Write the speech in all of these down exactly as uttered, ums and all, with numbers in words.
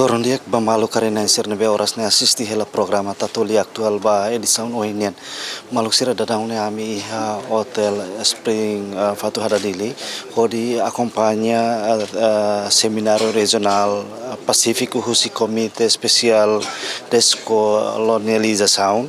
Loron di'ak ba maluk karik-na'in sira ne'ebé oras ne'e asiste hela programa Tatoli Atuál ba edisaun ohin nian. Maluk sira, daudaun ne'e ami iha Hotel Spring, eh, Fatuhada Dili, hodi akompaña, eh, eh, semináriu rejionál, eh, Pasífiku husi Komité Espesiál Deskolonializasaun,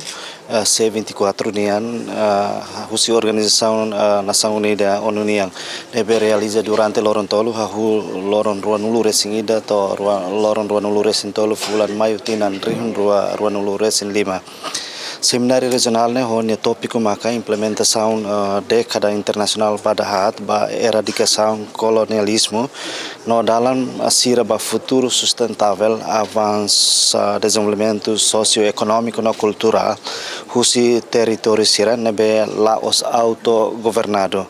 eh, C vinte e quatro nian, eh, husi organizasaun, eh, Nasaun Unida, ONU nian, ne'ebé realiza durante loron tolu, hahú loron ruanulu-resin-ida to'o rua-, loron ruanulu-resin-tolu fulan Maiu tinan rihun rua ruanulu-resin-lima. Semináriu rejionál ne'e ho nia tópiku maka implementasaun, eh, dékada internasionál ba dahaat ba eradikasaun kolonializmu no dalan sira ba futuru sustentável, avansa dezenvolvimentu sosioekonómiku no kulturál husi territóriu sira ne'ebé la'ós autogovernadu.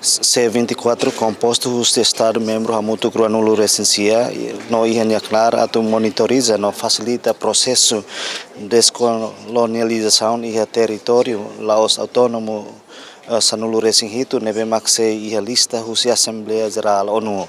C vinte e quatro kompostu husi Estadu membru hamutuk ruanulu-resin-sia, no iha nia knaar atu monitoriza no fasilita prosesu deskolonializasaun iha territóriu la'ós autónomu, eh, sanulu-resin-hitu ne'ebé mak sei iha lista husi Asembleia Jerál ONU.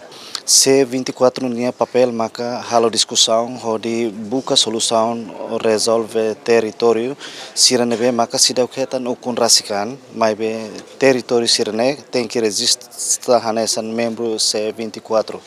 C vinte e quatro nia papél maka halo diskusaun hodi buka solusaun rezolve territóriu sira ne'ebé maka seidauk hetan ukun rasik an, maibé territóriu sira-ne'e tenke rejista hanesan membru C vinte e quatro.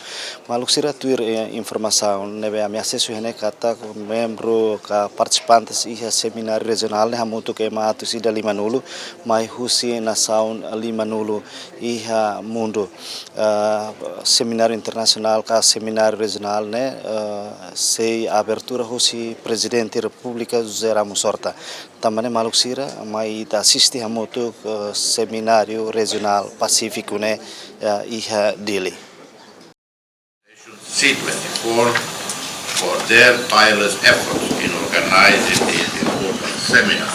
Maluk sira, tuir, eh, informasaun ne'ebé ami asesu iha ne'e katak membru ka partisipantes iha semináriu rejionál ne'e hamutuk ema atus ida limanulu, mai husi nasaun limanulu iha mundu. Eh, semináriu internasionál ka semináriu rejionál ne'e, eh, sei abertura husi Prezidente Repúblika José Ramos Horta. Tanba ne'e maluk sira, mai ita asiste hamutuk, eh, semináriu rejionál Pasífiku ne'e, eh, iha Dili. C twenty-four for their tireless efforts in organizing this important seminar.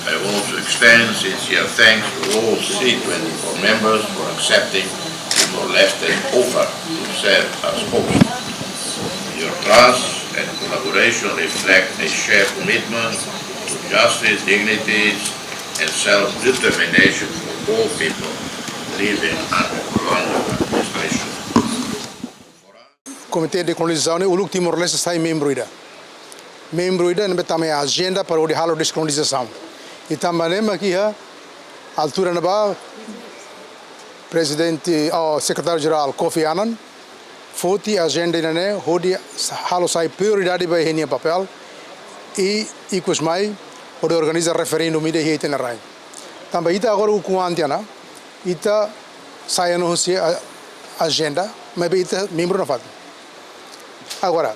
I also extend sincere thanks to all C twenty-four members for accepting Timor-Leste's offer to serve as host. Your trust and collaboration reflect a shared commitment to justice, dignity, and self-determination for all people living under colonial administration. Komité Dekolonizasaun ne'e uluk Timor-Leste sai membru ida. Membru ida ne'ebé tama iha ajenda para hodi halo deskolonizasaun. I tanba ne'e mak iha altura ne'ebá Prezidente, oh, Sekretáriu Jerál Kofi Annan foti ajenda ida-ne'e hodi sa-, halo sai prioridade ba iha nia papél i ikus mai hodi organiza referendum ida iha ita-nia rain. Tanba ita agora ukun an tiha ona, ita sai ona husi a-, ajenda, maibé ita membru nafatin. Agora,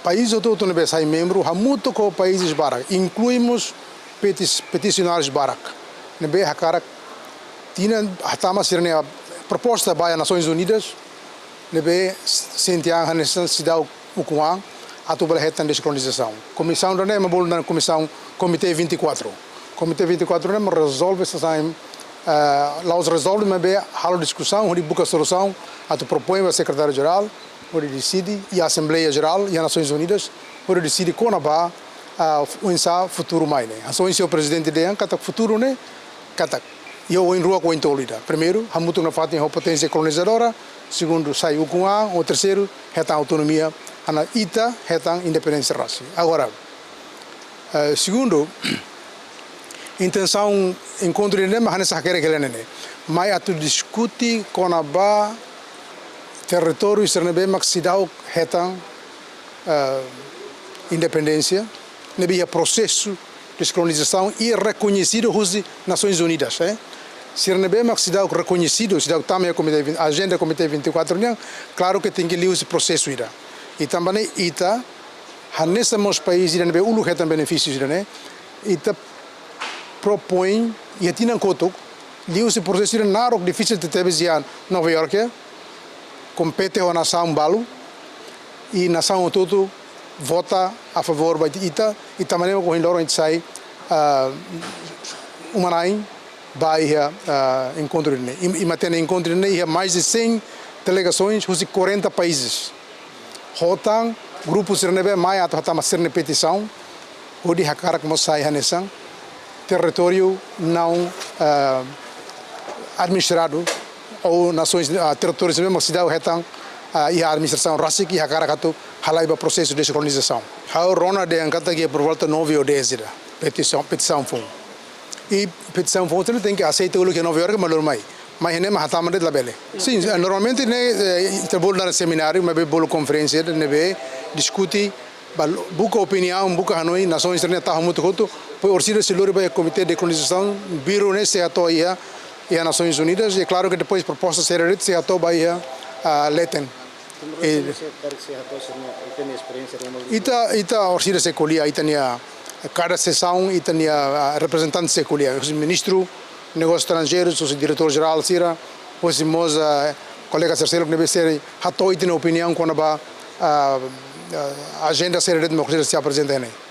país hotu-hotu ne'ebé sai membru, hamutuk ho países barak, inklui mós petis-, petisionárius barak ne'ebé hakarak tinan hatama sira-nia proposta ba iha Nasoins Unidas, ne'ebé sente an hanesan seidauk ukun an atu bele hetan deskolonizasaun. Komisaun ida-ne'e ema bolu dehan komisaun, Komité vinte e quatro. Komité vinte e quatro ne'e mak rezolve sasán, eh, la'ós rezolve, maibé halo diskusaun, hodi buka solusaun, atu propoin ba Sekretáriu Jerál, hodi deside, i Asembleia Jerál, iha Nasoins Unidas, hodi deside kona-ba, ah, oinsá futuru mai ne'e. Hanesan ohin señór Prezidente dehan katak futuru ne'e, katak iha oin rua ka oin tolu ida. Primeiru, hamutuk nafatin ho poténsia kolonizadora. Segundu, sai ukun an. Ou terseiru, hetan autonomia, hanesan ita hetan independénsia rasik. Agora, eh, segundu, intensaun enkontru ida-ne'e mak hanesan hakerek hela ne'e. Mai atu diskute kona-ba territóriu sira ne'ebé mak seidauk hetan, eh, independénsia, ne'ebé iha prosesu deskolonizasaun i rekoñesidu husi Nasoins Unidas, eh. Sira ne'ebé mak seidauk rekoñesidu, seidauk tama iha Komité vinte, ajenda Komité vinte e quatro nian, klaru ke tenke liuhusi prosesu ida. I tanba ne'e ita, hanesan mós país ida ne'ebé uluk hetan benefísius ida-ne'e, ita propoin iha tinan kotuk, liuhusi prosesu ida naruk difisil tebetebes iha Nova York, eh, kompete ho nasaun balu, i nasaun hotu-hotu vota a favór ba ita, i tanba ne'e mak ohin loron ita sai, ah, uma-na'in ba iha, ah, enkontru ne'e. I, i matenek enkontru ne'e iha mais de cem delegações husi quarenta países. Ho tan grupu sira ne'ebé mai atu hatama sira-nia petisaun, hodi hakarak mós sai hanesan territóriu não, ah, administradu, ou nasoins, ah, territórius ne'ebé mak seidauk hetan, ah, iha administrasaun rasik, i hakarak atu halai ba prosesu deskolonizasaun. Ha'u rona dehan katak iha por volta nove ou dez ida petisaun, petisaun foun. I petisaun foun tenke aseita uluk iha nove oras ke malur mai. Mas ne'e mak hatama de'it labele. Sin, eh, normalmente ne'e, eh, ita bolu iha semináriu, maibé bolu konferénsia, ne'ebé diskute, ba-, buka opiniaun, buka hanoin, nasaun sira-ne'e tau hamutuk hotu, depois orsida sei lori ba iha Komité de Deskolonizasaun, biru ne'e sei hato'o iha, iha Nasoins Unidas, i klaru ke depois proposta sira de'it sei hato'o ba iha, ah, leten. Ita, ita orsida sei ko'alia, ita-nia kada sesaun, ita-nia, ah, reprezentante sei ko'alia. Ministru Negósius Estranjeirus, husi diretór jerál sira, husi mós, ah, kolega sira seluk ne'ebé sei hato'o ita-nia opiniaun kona-ba, ah, ah, ajenda sira de'it mak sira sei aprezenta ne'e.